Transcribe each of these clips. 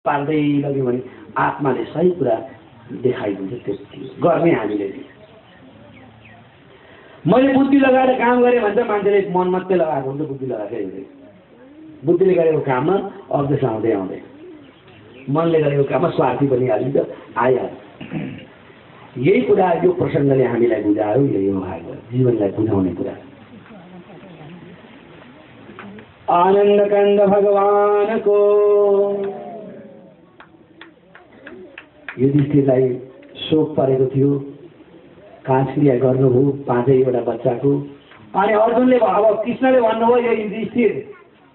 पार्दै लग्यो भने आत्माले सही कुरा देखाइदिन्छ। त्यति गर्ने हामीले। मैले बुद्धि लगाएर काम गरेँ भन्छ मान्छेले मन मात्रै लगाएको हुन्छ, बुद्धि लगाएकै हुँदैन। बुद्धिले गरेको काममा अभ्यास आउँदै आउँदैन, मनले गरेको काममा स्वार्थी पनि हालिन्छ, आइहाल्छ। यही कुरा यो प्रसङ्गले हामीलाई बुझायो। यही हो हाम्रो जीवनलाई बुझाउने कुरा। आनन्दकण्ड भगवानको युधिष्ठिरलाई शोक परेको थियो, काजक्रिया गर्नुभयो 5वटा बच्चाको। अनि अर्जुनले अब कृष्णले भन्नुभयो यो युधिष्ठिर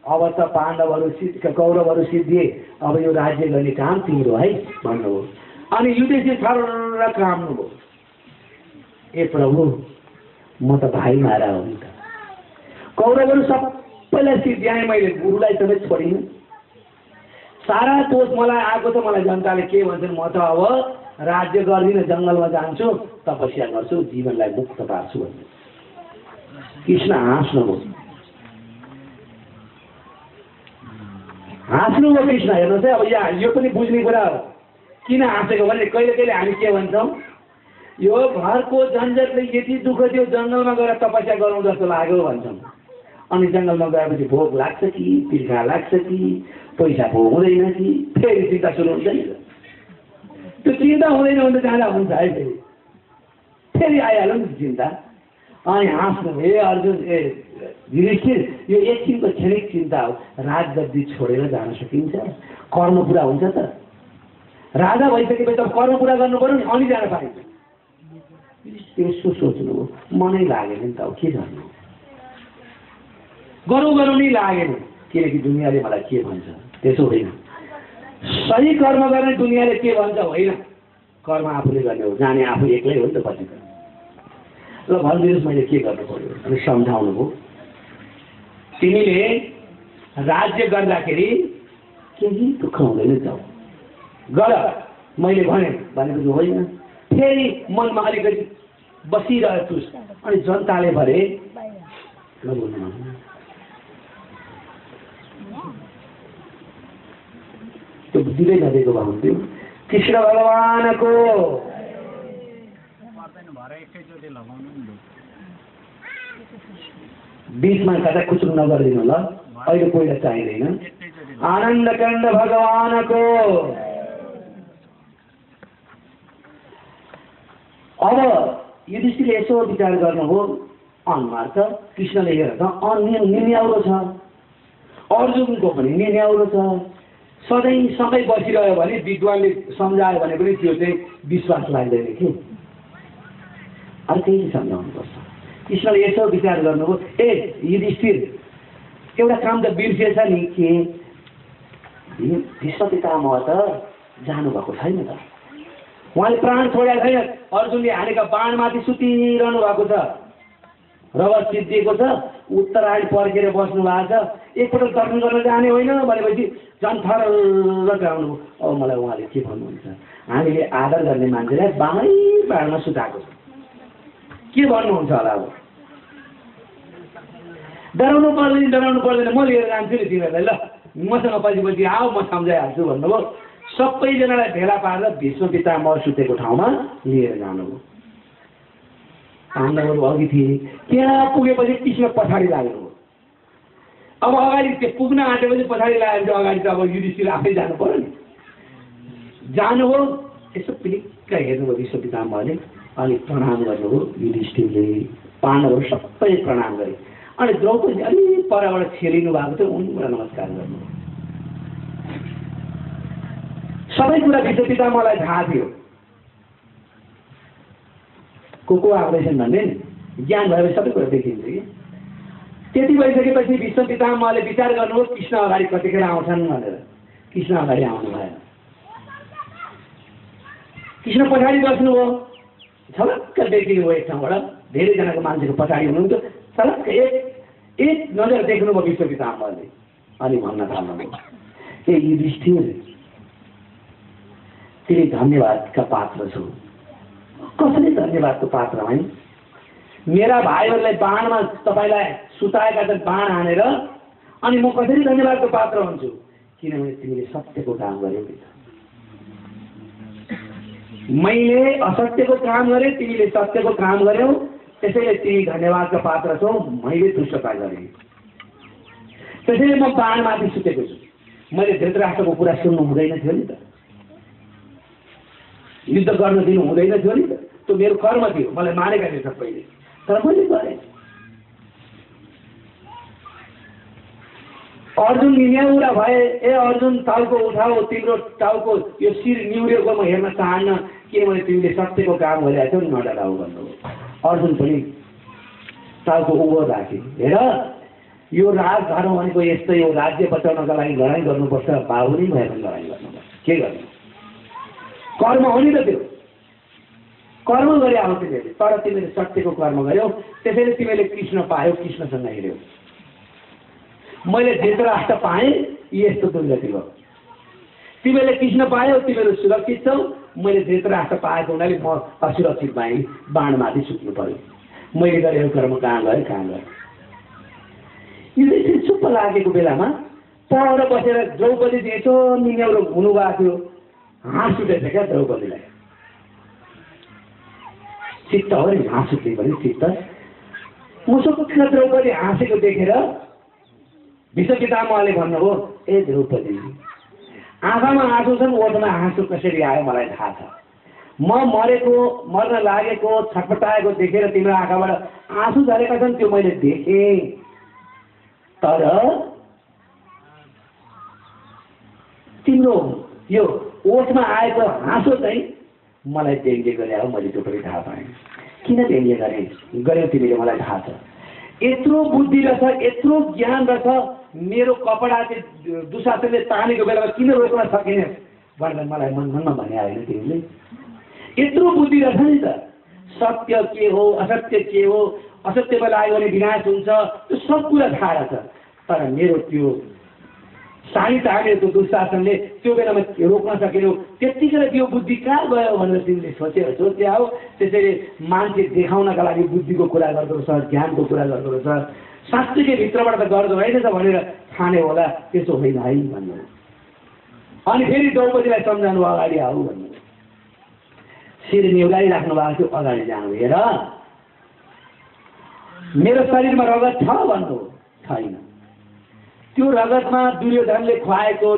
अब त पाण्डवहरू कौरवहरू सिद्धिए, अब यो राज्य गर्ने काम तिम्रो है भन्नुभयो। अनि युधिष्ठिर थर काम्नुभयो, ए प्रभु म त भाइ मारा हो नि त, कौरवहरू सबैलाई सिद्ध्याएँ मैले, गुरुलाई समेत छोडिनँ। सारा दोष मलाई आएको छ, मलाई जनताले के भन्छन्, म त अब राज्य गर्दिनँ, जङ्गलमा जान्छु, तपस्या गर्छु, जीवनलाई मुक्त पार्छु भन्नु। कृष्ण हाँस्नुभयो, हाँस्नुभयो कृष्ण। हेर्नुहोस् है, अब यहाँ यो पनि बुझ्ने कुरा हो। किन हाँसेको भने कहिले कहिले हामी के भन्छौँ, यो घरको झन्झटले यति दुःख थियो, जङ्गलमा गएर तपस्या गरौँ जस्तो लाग्यो भन्छौँ। अनि जङ्गलमा गएपछि भोक लाग्छ कि तिर्खा लाग्छ कि पैसा भोग हुँदैन कि फेरि चिन्ता सुरु हुन्छ नि। त्यो चिन्ता हुँदैन भने त जाँदा हुन्छ है, फेरि आइहाल्यो नि चिन्ता। अनि हाँस्नु, ए अर्जुन ए युधिष्ठिर, यो एकछिनको क्षणिक चिन्ता हो, राजगद्दी छोडेर जान सकिन्छ, कर्म पुरा हुन्छ त। राजा भइसकेपछि त कर्म पुरा गर्नु पर्यो नि, अनि जान पाइन्छ। यसो सोच्नु मनै लागेन नि त, अब के गर्नु, गरौँ नै लागेन, किनकि दुनियाँले मलाई के भन्छ। त्यसो होइन, सही कर्म गर्ने दुनियाँले के भन्छ होइन, कर्म आफूले गर्ने हो, जाने आफू एक्लै हो नि त पछि। ल भनिदिनुहोस् मैले के गर्नु पर्यो अनि सम्झाउनु भयो। तिमीले राज्य गर्दाखेरि केही दुःख हुँदैन, जाऊ गर, मैले भनेपछि होइन। फेरि मनमा अलिकति बसिरहेको छु। अनि जनताले भरे त्यो दिँदै नदिएको भए हुन्थ्यो। कृष्ण भगवानको बीचमा कता कुचुङ नगरिदिनु ल, अहिले पहिला चाहिँदैन। आनन्दकण्ड भगवानको। अब युधिष्ठिरले यसो विचार गर्नुभयो, अनुहार त कृष्णले हेरेर त निन्याउरो छ, अर्जुनको पनि निन्याउरो छ। सधैँ सँगै बसिरह्यो भने विद्वानले सम्झायो भने पनि त्यो चाहिँ विश्वास लाग्दैन कि, अर्कै सम्झाउनुपर्छ। कृष्णले यसो विचार गर्नुभयो, ए युधिष्ठिर एउटा काम त बिर्सिएछ नि, के भीष्म पितामह त जानुभएको छैन त, उहाँले प्राण छोडेको छैन। अर्जुनले हानेका बाणमाथि सुतिरहनु भएको छ, रगत सिद्धिएको छ, उत्तरायण पर्खेर बस्नु भएको छ। एकपल्ट दर्शन गर्न जाने होइन भनेपछि झन् थर गाउनु। अब मलाई उहाँले के भन्नुहुन्छ, हामीले आदर गर्ने मान्छेलाई बाँडमा सुताएको छ, के भन्नुहुन्छ होला। अब डराउनु पर्दैन, म लिएर जान्छु नि तिमीहरूलाई, ल मसँग पछि आऊ म सम्झाइहाल्छु भन्नुभयो। सबैजनालाई भेला पारेर भीष्म पितामह सुतेको ठाउँमा लिएर जानुभयो। पाण्डवहरू अघि थिए, त्यहाँ पुगेपछि कृष्ण पछाडि लाग्नुभयो। अब अगाडि त्यो पुग्न आँटेपछि पछाडि लाग्यो भने अगाडि त अब युधिष्ठिर आफै जानु पर्यो नि। जानुभयो, यसो पिलिक्क हेर्नुभयो भीष्म पितामहले, अनि प्रणाम गर्नुभयो युधिष्ठिरले। पाण्डवहरू सबै प्रणाम गरे। अनि द्रौपदी अलिक परबाट छेलिनु भएको थियो, उनीबाट नमस्कार गर्नुभयो। सबै कुरा भीष्म पितामहलाई थाहा थियो, को आउँदैछन् भन्ने ज्ञान भएपछि सबै कुरा देखिन्छ कि। त्यति भइसकेपछि भीष्म पितामहले विचार गर्नुभयो कृष्ण अगाडि कतिखेर आउँछन् भनेर। कृष्ण अगाडि आउनु भयो, कृष्ण पछाडि बस्नुभयो। छलक्क देखिनुभयो एक ठाउँबाट, धेरैजनाको मान्छेको पछाडि हुनुहुन्थ्यो। छलक्क एक नजर देख्नुभयो भीष्म पितामहले। अनि भन्न थाल्नुभयो, ए युधिष्ठिर तिमी धन्यवादका पात्र छौ। कसरी धन्यवादको पात्र है? मेरा भाइहरूलाई बाणमा तपाईँलाई सुताएका छन्, बाण हानेर, अनि म कसरी धन्यवादको पात्र हुन्छु? किनभने तिमीले सत्यको काम गर्यौ नि त। मैले असत्यको काम गरेँ, तिमीले सत्यको काम गर्यौ, त्यसैले तिमी धन्यवादका पात्र छौ। मैले दुष्टता गरेँ, त्यसैले म बाणमाथि सुतेको छु। मैले धृतराष्ट्रको कुरा सुन्नु हुँदैन थियो नि त, युद्ध गर्न दिनु हुँदैन थियो नि त। त्यो मेरो कर्म थियो, मलाई मानेका थिए सबैले, तर मैले गरेँ। अर्जुन निन्याउरा भए, ए अर्जुन टाउको उठाऊ, तिम्रो टाउको यो शिर निहुरेको म हेर्न चाहन्न, किनभने तिमीले सत्यको काम गरिरहेको छौ नि, नडराऊ भन्नुभयो। अर्जुन पनि टाउको उँभो राखे। हेर, यो राजधर्म भनेको यस्तै हो, राज्य बचाउनका लागि लडाइँ गर्नुपर्छ, बाबु नै भए पनि लडाइँ गर्नुपर्छ। के गर्नु, कर्म हो नि त, त्यो कर्म गरे आउँछ तिमीले। तर तिमीले सत्यको कर्म गर्यौ, त्यसैले तिमीले कृष्ण पायौ, कृष्णसँग हिँड्यौ। मैले धृतराष्ट्र पाएँ, यस्तो दुर्गति भयो। तिमीले कृष्ण पायौ, तिमीहरू सुरक्षित छौ। मैले धृतराष्ट्र पाएको हुनाले म असुरक्षित भएँ, बाणमाथि सुत्नु पर्यो। मैले गरेको कर्म कहाँ गएँ। यो चुप्प लागेको बेलामा पर बसेर द्रौपदी देशो निन्याउरो हुनुभएको थियो। हाँस उठेछ क्या द्रौपदीलाई, चित्त हो नि, हाँस उठ्ने पनि चित्त। मुसुक्क द्रौपदी हाँसेको देखेर भीष्म पितामहले भन्नुभयो, ए द्रौपदी, आँखामा आँसु छन्, ओठमा हाँसु कसरी आयो मलाई थाहा छ। म मरेको, मर्न लागेको, छटपटाएको देखेर तिम्रो आँखाबाट आँसु झरेका छन्, त्यो मैले देखेँ। तर तिम्रो यो ओठमा आएको हाँसो चाहिँ मलाई व्यङ्ग्य गरे हो, मैले त्यो पनि थाहा पाएँ। किन व्यङ्ग्य गर्यौ तिमीले, मलाई थाहा छ। यत्रो बुद्धि रहेछ, यत्रो ज्ञान रहेछ, मेरो कपडा चाहिँ दुशासनले तानेको बेलामा किन रोक्न सकेन भनेर मलाई मनमा भने होइन तिमीले। यत्रो बुद्धि रहेछ नि त, सत्य के हो, असत्य के हो, असत्यमा लाग्यो भने विनाश हुन्छ, त्यो सब कुरा थाहा रहेछ। तर मेरो त्यो सानी तानेको दुशासनले त्यो बेलामा रोक्न सकेनौ, त्यत्तिकै त्यो बुद्धि कहाँ गयो भनेर तिमीले सोचे हो। त्यसैले मान्छे देखाउनका लागि बुद्धिको कुरा गर्दो रहेछ, ज्ञानको कुरा गर्दो रहेछ, साँच्चैकै भित्रबाट त गर्दो रहेनछ भनेर ठाने होला, त्यसो होइन है भन्नु। अनि फेरि द्रौपदीलाई सम्झाउनु, अगाडि आऊ भन्नु। शिर निहुराइराख्नु भएको थियो, अगाडि जानु। हेर, मेरो शरीरमा रगत छ भन्नु, छैन। त्यो रगतमा दुर्योधनले खुवाएको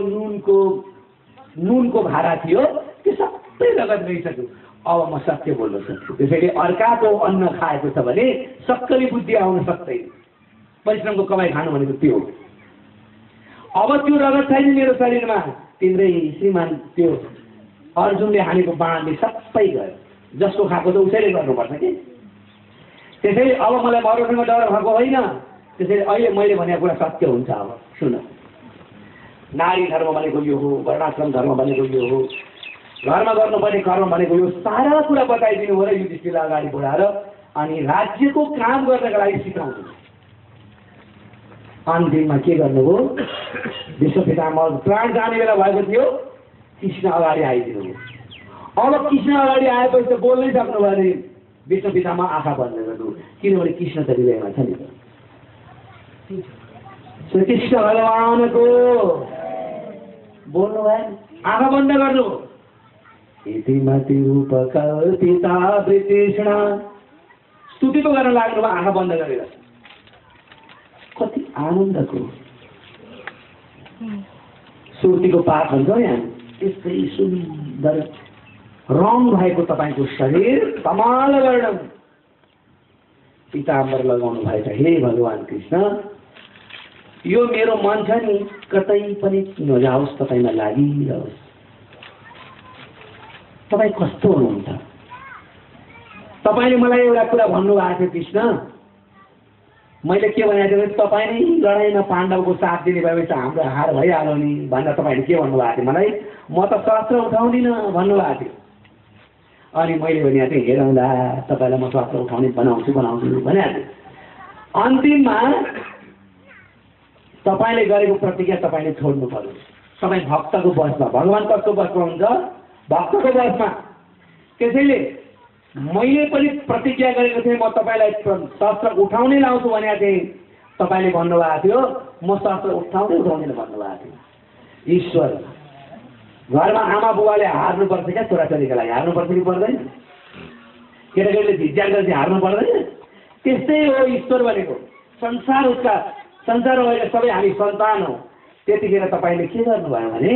नुनको भारा थियो, त्यो सबै रगत गइसक्यो। अब म सत्य बोल्न सक्छु। त्यसैले अर्काको अन्न खाएको छ भने सक्कली बुद्धि आउन सक्दैन। परिश्रमको कमाइ खानु भनेको त्यो हो। अब त्यो रगत छैन मेरो शरीरमा, तिम्रै श्रीमान त्यो अर्जुनले हानेको बाणले सबै गयो। जसको खाएको त उसैले गर्नुपर्छ कि। त्यसैले अब मलाई मर्नसँग डर भएको होइन। त्यसैले अहिले मैले भनेको कुरा सत्य हुन्छ। अब सुन, नारी धर्म भनेको यो हो, वर्णाश्रम धर्म भनेको यो हो, घरमा गर्नुपर्ने कर्म भनेको यो, सारा कुरा बताइदिनु हो र युधिष्ठिरलाई अगाडि बढाएर अनि राज्यको काम गर्नका लागि सिकाउनु। अन्तिममा के गर्नुभयो, भीष्म पितामह प्राण जाने बेला भएको थियो, कृष्ण अगाडि आइदिनु हो। अब कृष्ण अगाडि आएपछि त बोल्नै सक्नु भयो अरे भीष्म पितामह आँखा बन्द गर्नु, किनभने कृष्ण त हृदयमा छ नि त। श्रीकृष्ण भगवानको बोल्नु भयो, आँखा बन्द गर्नु। इतिमति रूप कल्पिता वृत्तिष्णा, स्तुति पो गर्न लाग्नु भयो आँखा बन्द गरेर। कति आनन्दको सुर्तीको पाठ हुन्छ नि हामी, त्यस्तै सुन्दर रङ भएको तपाईँको शरीर कमाल वर्णन पीताम्बर लगाउनु भएछ। हे भगवान कृष्ण, यो मेरो मन छ नि, कतै पनि नजाओस्, तपाईँमा लागिरहोस्। तपाईँ कस्तो हुनुहुन्छ? तपाईँले मलाई एउटा कुरा भन्नुभएको थियो कृष्ण, मैले के भनेको थिएँ भने तपाईँ नै लडाइँमा पाण्डवको साथ दिने भएपछि हाम्रो हार भइहाल्यो नि भनेर तपाईँले के भन्नुभएको थियो मलाई? म त शस्त्र उठाउँदिनँ भन्नुभएको थियो। अनि मैले भनेको थिएँ, हेरौँला तपाईँलाई म शस्त्र उठाउने बनाउँछु भनेको थिएँ। अन्तिममा तपाईँले गरेको प्रतिज्ञा तपाईँले छोड्नु पर्यो। तपाईँ भक्तको बसमा, भगवान कस्तो बसमा हुन्छ? भक्तको बसमा। त्यसैले मैले पनि प्रतिज्ञा गरेको थिएँ, म तपाईँलाई शस्त्र उठाउनै लाउँछु भनेको थिएँ। तपाईँले भन्नुभएको थियो म शस्त्र उठाउँदिनँ भन्नुभएको थियो। ईश्वर। घरमा आमा बुवाले हार्नुपर्छ क्या छोराछोरीका लागि, हार्नुपर्छ कि पर्दैन? केटाकेटीले भिज्यान गरेपछि हार्नु पर्दैन? त्यस्तै हो ईश्वर भनेको। संसार उसका, संसार अहिले सबै हामी सन्तान हौ। त्यतिखेर तपाईँले के गर्नुभयो भने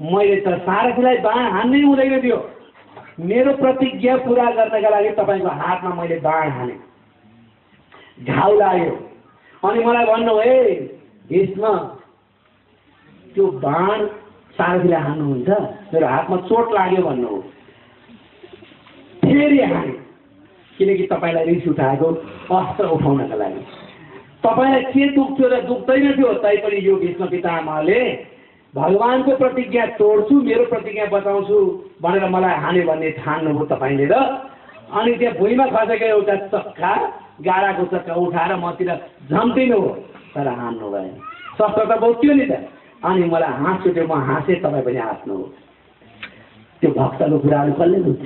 मैले त सारथीलाई बाण हान्नै हुँदैन थियो, मेरो प्रतिज्ञा पुरा गर्नका लागि तपाईँको हातमा मैले बाण हाने, घाउ लाग्यो। अनि मलाई भन्नु हे भीष्म त्यो बाण सारथीलाई हान्नुहुन्छ, मेरो हातमा चोट लाग्यो भन्नु हो। फेरि हाने, किनकि तपाईँलाई रिस उठाएको अस्त्र उठाउनका लागि। तपाईँलाई के दुख्थ्यो र दुख्दैन थियो, तैपनि यो भीष्म पितामहले भगवानको प्रतिज्ञा तोड्छु, मेरो प्रतिज्ञा बचाउँछु भनेर मलाई हाने भन्ने ठान्नुभयो तपाईँले। र अनि त्यहाँ भुइँमा खसेको एउटा चक्का, गाडाको चक्का उठाएर मतिर झम्टिनु हो, तर हान्नु भएन। शस्त्र त बोक्यो नि त। अनि मलाई हाँस उठ्यो, म हाँसेँ, तपाईँ पनि हाँस्नु हो। त्यो भक्तको कुराहरू कसले बुझ्छ?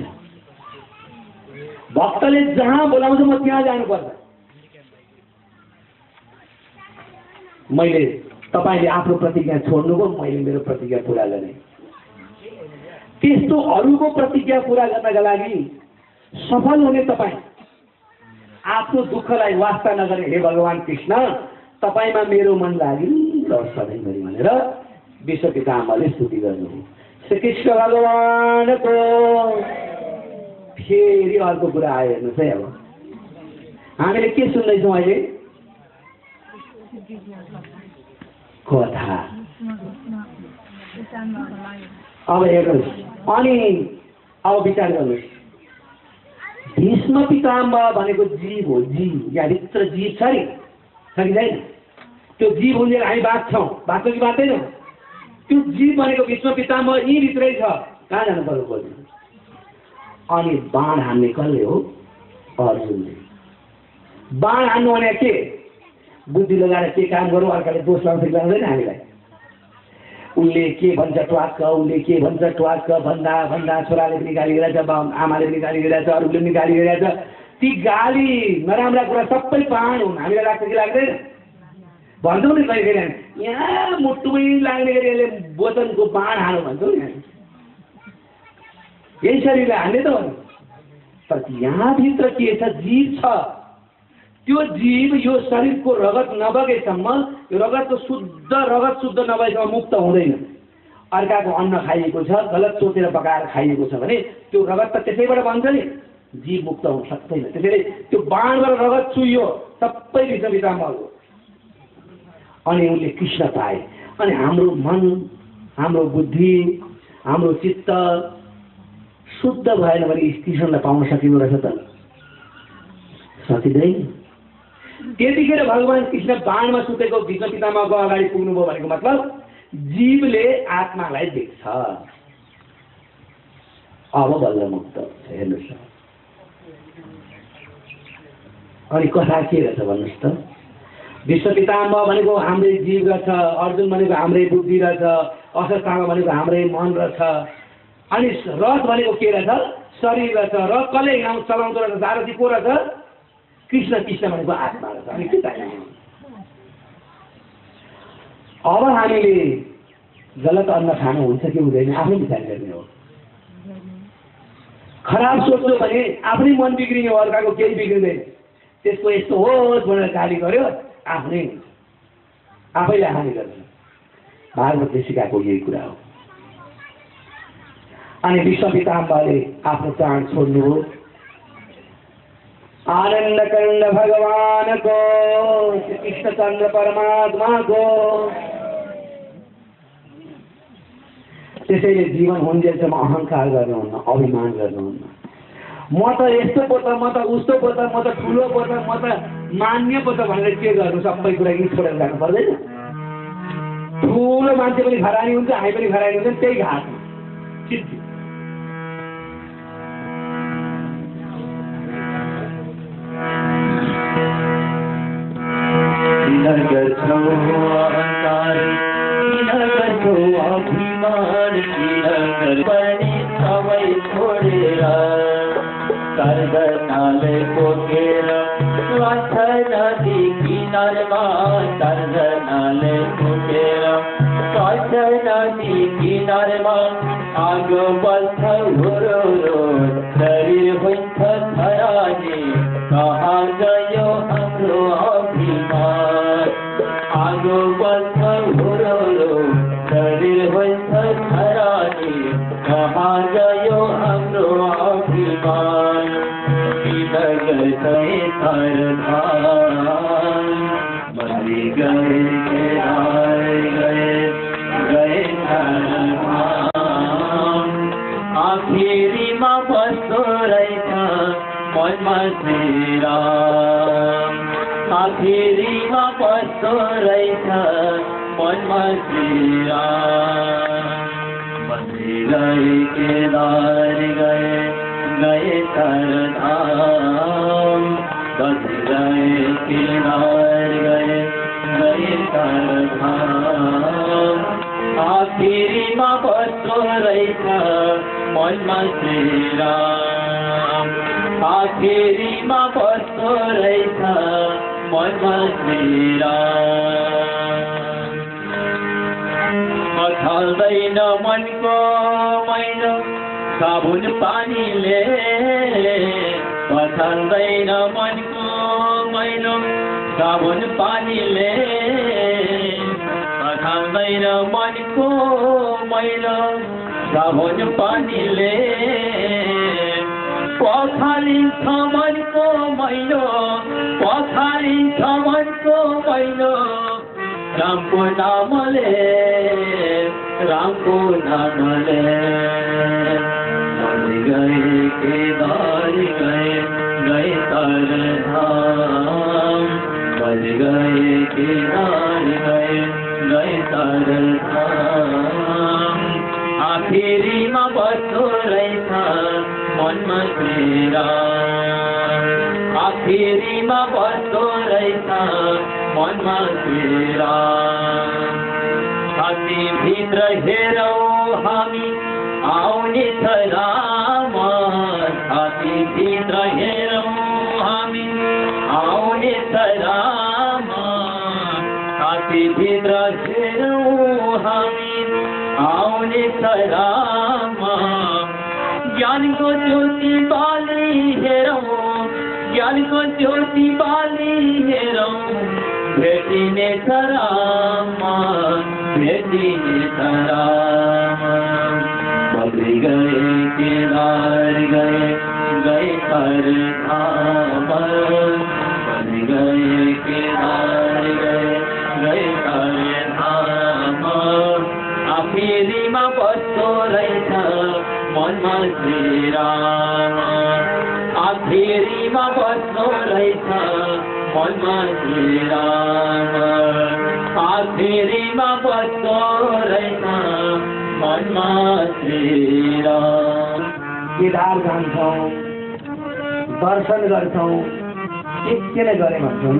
भक्तले जहाँ बोलाउँछ म त्यहाँ जानुपर्छ। मैले तपाईँले आफ्नो प्रतिज्ञा छोड्नुभयो, मैले मेरो प्रतिज्ञा पुरा गरेँ। त्यस्तो अरूको प्रतिज्ञा पुरा गर्नका लागि सफल हुने तपाईँ आफ्नो दुःखलाई वास्ता नगरे हे भगवान कृष्ण तपाईँमा मेरो मन लागिरहोस् सधैँभरि भनेर विश्व पितामहले स्तुति गर्नुभयो। श्रीकृष्ण भगवानको फेरि अर्को कुरा आयो हेर्नुहोस् है। अब हामीले के सुन्दैछौँ अहिले? कथा। अब हेर्नुहोस्, अनि अब विचार गर्नुहोस्। भीष्म पितामह भनेको जीव हो, जीव। यहाँभित्र जीव छ नि, छ कि छैन? त्यो जीव हुँदैन हामी बाँच्छौँ, बाँच्छौँ कि बाँच्दैनौँ? त्यो जीव भनेको भीष्म पितामह यहीँभित्रै छ, कहाँ जानु पर्यो खोज्नु? अनि बाण हान्ने कसले हो? अर्जुनले। बाण हान्नु भने के? बुद्धि लगाएर के काम गरौँ, अर्काले दोष लाउँछ कि लाउँदैन हामीलाई? उसले के भन्छ ट्वाक्क, उसले के भन्छ ट्वाक्क भन्दा भन्दा छोराले पनि गाली गरिरहेछ, आमाले पनि गाली गरिरहेछ, अरूले पनि गाली गरिरहेछ। ती गाली नराम्रा कुरा सबै बाण हुन्। हामीलाई लाग्छ कि लाग्दैन? भन्छौँ नि कहिले कहिले, यहाँ मुटुमै लाग्ने गरी यसले वचनको बाण हानु भन्छौँ नि। यही शरीरलाई हान्ने त हो नि। तर यहाँभित्र के छ? जीव छ। त्यो जीव यो शरीरको रगत नबगेसम्म, यो रगतको रगत शुद्ध नभएसम्म मुक्त हुँदैन। अर्काको अन्न खाइएको छ, गलत सोचेर पकाएर खाइएको छ भने त्यो रगत त त्यसैबाट बन्छ नि, जीव मुक्त हुन सक्दैन। त्यसैले त्यो बाणबाट रगत चुइयो सबै भीष्म पितामहको। अनि उनले कृष्ण पाए। अनि हाम्रो मन, हाम्रो बुद्धि, हाम्रो चित्त शुद्ध भएन भने कृष्णलाई पाउन सकिँदो रहेछ त? सकिँदैन। त्यतिखेर भगवान कृष्ण बाणमा सुतेको भीष्म पितामहको अगाडि पुग्नुभयो भनेको मतलब जीवले आत्मालाई देख्छ। अब बल्ल मुक्त हेर्नुहोस्। अनि कथा के रहेछ भन्नुहोस् त? भीष्म पितामह भनेको हाम्रै जीव रहेछ, अर्जुन भनेको हाम्रै बुद्धि रहेछ, अश्वत्थामा भनेको हाम्रै मन रहेछ। अनि रथ भनेको के रहेछ? शरीर रहेछ। रथ कसले चलाउँदो रहेछ? सारथी को रहेछ? कृष्ण। कृष्ण भनेको आत्मा रहेछ। अनि के चाहियो? अब हामीले गलत अन्न खानु हुन्छ कि हुँदैन आफै विचार गर्ने हो। खराब सोच्यो भने आफ्नै मन बिग्रिने हो, अर्काको केही बिग्रिँदैन। त्यसको यस्तो होस् भनेर गाली गर्यो, आफैले हानि गर्छ। भागवतले सिकाएको यही कुरा हो। अनि विश्व पितामहले आफ्नो प्राण छोड्नु हो। आनंद कंड भगवान को, कृष्ण चंद्र परमात्मा को। त्यसैले जीवन हुन्जेलसम्म अहंकार गर्नुहुन्न, अभिमान गर्नुहुन्न। म त यस्तो पो त, म त उस्तो पो त, म त ठुलो पो त, म त मान्य पो त भनेर के गर्नु? सबै कुरा यी छोडेर जानु पर्दैन? ठुलो मान्छे पनि खरानी हुन्छ, हामी पनि खरानी हुन्छ, त्यही घाटमा चित्त। नदी आगो बल्छ हुरुरु शरीर हुन्छ थरानी कहाँ गयो हाम्रो अभिमान आगो बल्छ हुरुरु शरीर हुन्छ थरानी कहाँ गयो हाम्रो अभिमान किन गए तर धान मरि गए गए आखिरीमा बस्दो रहेछ मनमा श्रीराम आखिरीमा बस्दो रहेछ मनमा श्रीराम बसी गए केदार गए तर धाम बसी गए केदार गए तर धाम आखिरीमा बस्दो रहेछ मनमा श्रीराम आखिरीमा बस्दो रहेछ मनमा श्रीराम पखाल्दैन मनको मैलो साबुन पानीले पखाल्दैन मनको मैलो साबुन पानीले पखाल्दैन मनको मैलो साबुन पानीले पखालिन्छ मनको मैलो पखालिन्छ मनको मैलो रामको नामले मरि गए केदार गए तर धाम मरि गए केदार गए तर धाम आखिरीमा बस्दो रहेछ मनमा श्रीराम आखिरीमा बस्दो रहेछ मनमा श्रीराम छाती भित्र हेरौँ हामी आउने छ राम छाती भित्र हेरौँ हामी आउने छ राम छाती भित्र हेरौँ हामी आउने छ राम ज्ञानको ज्योति बाली हेरौँ ज्ञानको ज्योति बाली हेरौँ भेटिने छ राम भेटिने छ राम बद्री गए केदार गए तर धाम बद्री गए केदार गए तर धाम आखिरीमा बस्दो रहेछ मनमा श्रीराम आखिरीमा बस्दो रहेछ मनमा श्रीराम आखिरीमा बस्दो रहेछ मनमा श्रीराम केदार जान्छौँ दर्शन गर्छौँ एकछिन गरे भन्छौँ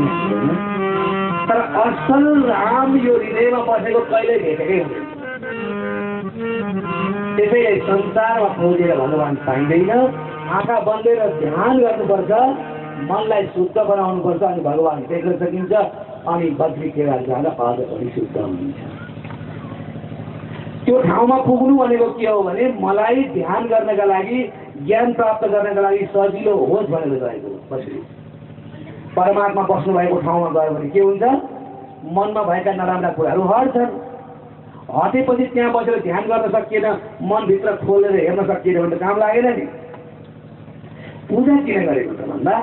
तर असल राम यो हृदयमा बसेको कहिल्यै भेटेकै हुँदैन त्यसैले संसारमा खोजेर भगवान पाइँदैन आँखा बन्देर ध्यान गर्नुपर्छ मनलाई शुद्ध बनाउनुपर्छ अनि भगवान देख्न सकिन्छ अनि बद्री केदार जाँदा अझ पनि शुद्ध हुन्छ त्यो ठाउँमा पुग्नु भनेको के हो भने मलाई ध्यान गर्नका लागि ज्ञान प्राप्त गर्नका लागि सजिलो होस् भनेर गएको बस्नु परमात्मा बस्नु भएको ठाउँमा गयो भने के हुन्छ मनमा भएका नराम्रा कुराहरू हट्छन् हटेपछि त्यहाँ बसेर ध्यान गर्न सकिएन मनभित्र खोलेर हेर्न सकिएन भने काम लागेन नि पूजा किन गरेको त भन्दा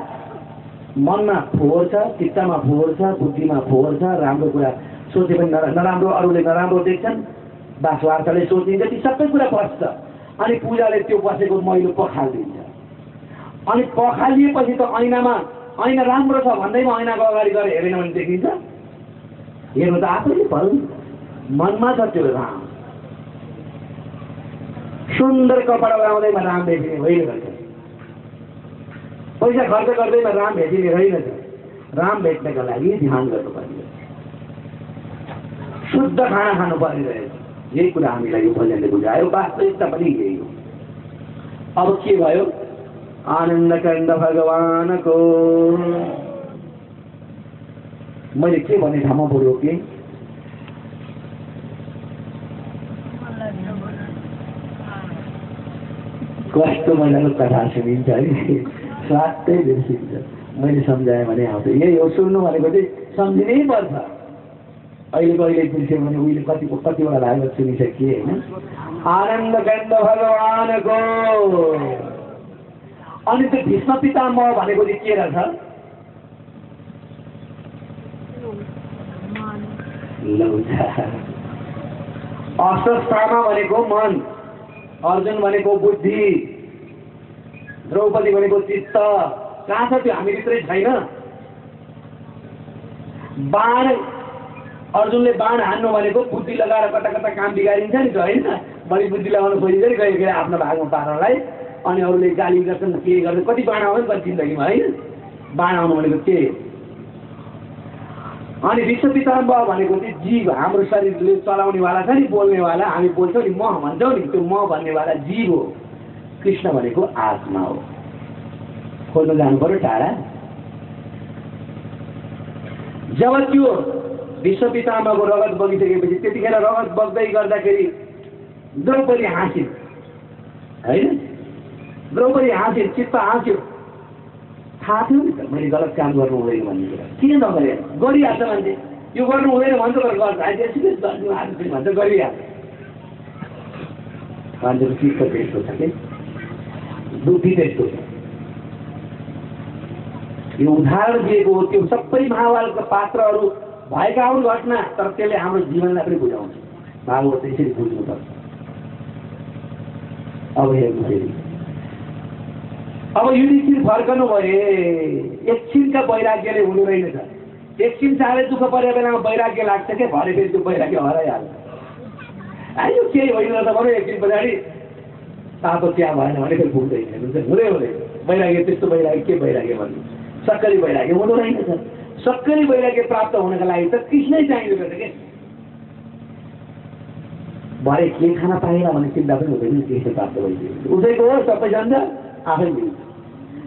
मनमा फोहोर छ चित्तमा फोहोर छ बुद्धिमा फोहोर छ राम्रो कुरा सोचे पनि नराम्रो अरूले नराम्रो देख्छन् बासवार्थले सोचिन्छ ती सबै कुरा बस्छ अनि पूजाले त्यो बसेको मैलो पखालिदिन्छ अनि पखालिएपछि त ऐना राम्रो छ भन्दैमा ऐनाको अगाडि गएर हेरेन भने देखिन्छ हेर्नु त आफैले पर्यो मनमा छ त्यो राम सुन्दर कपडा लगाउँदैमा राम भेटिने होइन रहेछ पैसा खर्च गर्दैमा राम भेटिने रहेनछ राम भेट्नका लागि ध्यान गर्नुपर्ने शुद्ध खाना खानुपर्ने रहेछ यही कुरा हामीलाई यो भजनले बुझायो वास्तविकता पनि यही हो अब के भयो आनन्दकण्ड भगवानको मैले के भने ठाउँमा बोल्यो कि कस्तो महिलाको कथा सुनिन्छ है, स्वाटै बिर्सिन्छ। मैले सम्झाएँ भने आउँछ, यही हो सुन्नु भनेको चाहिँ सम्झिनै पर्छ। अहिलेको अहिले बिर्स्यो भने उहिले कतिवटा भागवत सुनिसकिए होइन। आनन्द काण्ड भगवानको। अनि त्यो भीष्म पितामह भनेको चाहिँ के रहेछ? अश्वत्थामा भनेको मन, अर्जुन भनेको बुद्धि, द्रौपदी भनेको चित्त। कहाँ छ त्यो? हामीभित्रै छैन। बाण, अर्जुनले बाण हान्नु भनेको बुद्धि लगाएर कता कता काम बिगारिन्छ नि त होइन। बढी बुद्धि लगाउनु खोजिन्छ नि कहिले कहिले आफ्नो भागमा पार्नलाई। अनि अरूले गाली गर्छन्, के गर्छन्, कति बाण आउँछ नि कति जिन्दगीमा होइन। बाण आउनु भनेको के? अनि विश्व पितामह भनेको चाहिँ जीव, हाम्रो शरीरले चलाउनेवाला छ नि, बोल्नेवाला, हामी बोल्छौँ नि, म भन्छौँ नि, त्यो म भन्नेवाला जीव हो। कृष्ण भनेको आत्मा हो। खोज्न जानु पर्यो टाढा। जब त्यो विश्व पितामहको रगत बगिसकेपछि त्यतिखेर रगत बग्दै गर्दाखेरि द्रौपदी हाँसिन् होइन। द्रौपदी हाँसिन्, चित्त हाँस्यो। थाहा थियो नि त मैले गलत काम गर्नु हुँदैन भन्ने कुरा। किन नगरे? गरिहाल्छ मान्छे, यो गर्नु हुँदैन भन्छ तर गर्छ। त्यसरी भन्छ गरिहाल्छ। मान्छेको चित्त त्यस्तो छ कि, बुद्धि त्यस्तो छ। यो उदाहरण दिएको हो। त्यो सबै महाभारतका पात्रहरू भएका हुन् घटना, तर त्यसले हाम्रो जीवनलाई पनि बुझाउँछ। भागवत त्यसरी बुझ्नुपर्छ। अब हेर्नु फेरि, अब युधिष्ठिर फर्कनु भए एकछिनका वैराग्यले हुनु रहेनछ। एकछिन साह्रै दुःख परेको बेलामा वैराग्य लाग्छ क्या, भरे फेरि त्यो वैराग्य हराइहाल्छ। यो केही होइन त भनौँ, एकछिन पछाडि तातो चिया भएन भने फेरि पुग्दैन। हुँदै वैराग्य त्यस्तो वैराग्य के वैराग्य भन्नु? सक्करी वैराग्य हुँदो रहेनछ। सक्करी वैराग्य प्राप्त हुनका लागि त कृष्णै चाहिँदो रहेछ क्या। भरे के खाना पाएन भने चिन्ता पनि हुँदैन, कृष्ण प्राप्त भइसक्यो। उसैको हो, सबै जान्छ आफै मिल्छ।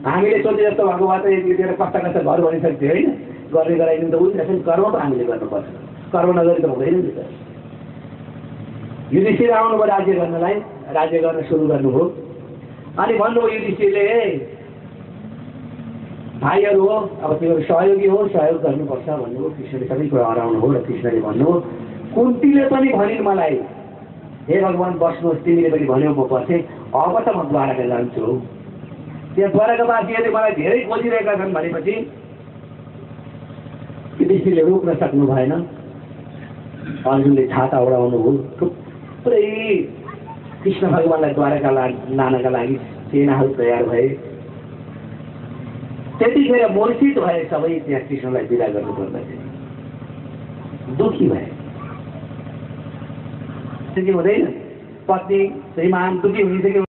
हामीले सोचे जस्तो भएको भए त यतिखेर कस्ता कस्ता घर बनिसक्थ्यो होइन। गर्ने गराइदिनु त उही रहेछ। कर्म त हामीले गर्नुपर्छ, कर्म नगरी त हुँदैन नि त। युधिष्ठिर आउनुभयो राज्य गर्नलाई, राज्य गर्न सुरु गर्नुभयो। अनि भन्नुभयो युधिष्ठिरले, भाइहरू हो, अब तिमीहरू सहयोगी हो, सहयोग गर्नुपर्छ भन्नुभयो। कृष्णले सबै कुरा हराउनु हो र कृष्णले भन्नुभयो, कुन्तीले पनि भनिन् मलाई, हे भगवान् बस्नुहोस्, तिमीले पनि भन्यौ म बसेँ, अब त म द्वारका जान्छु। त्यहाँ द्वारकावासीहरूले मलाई धेरै खोजिरहेका छन् भनेपछि युधिष्ठिरले रोक्न सक्नु भएन। अर्जुनले छाता उडाउनु हो। थुप्रै कृष्ण भगवान्लाई द्वारका लानका लागि सेनाहरू तयार भए। त्यतिखेर मूर्छित भए सबै। त्यहाँ कृष्णलाई विदा गर्नु पर्दाखेरि दुखी भए। हुँदैन, पत्नी श्रीमान दुखी हुनिसक्यो।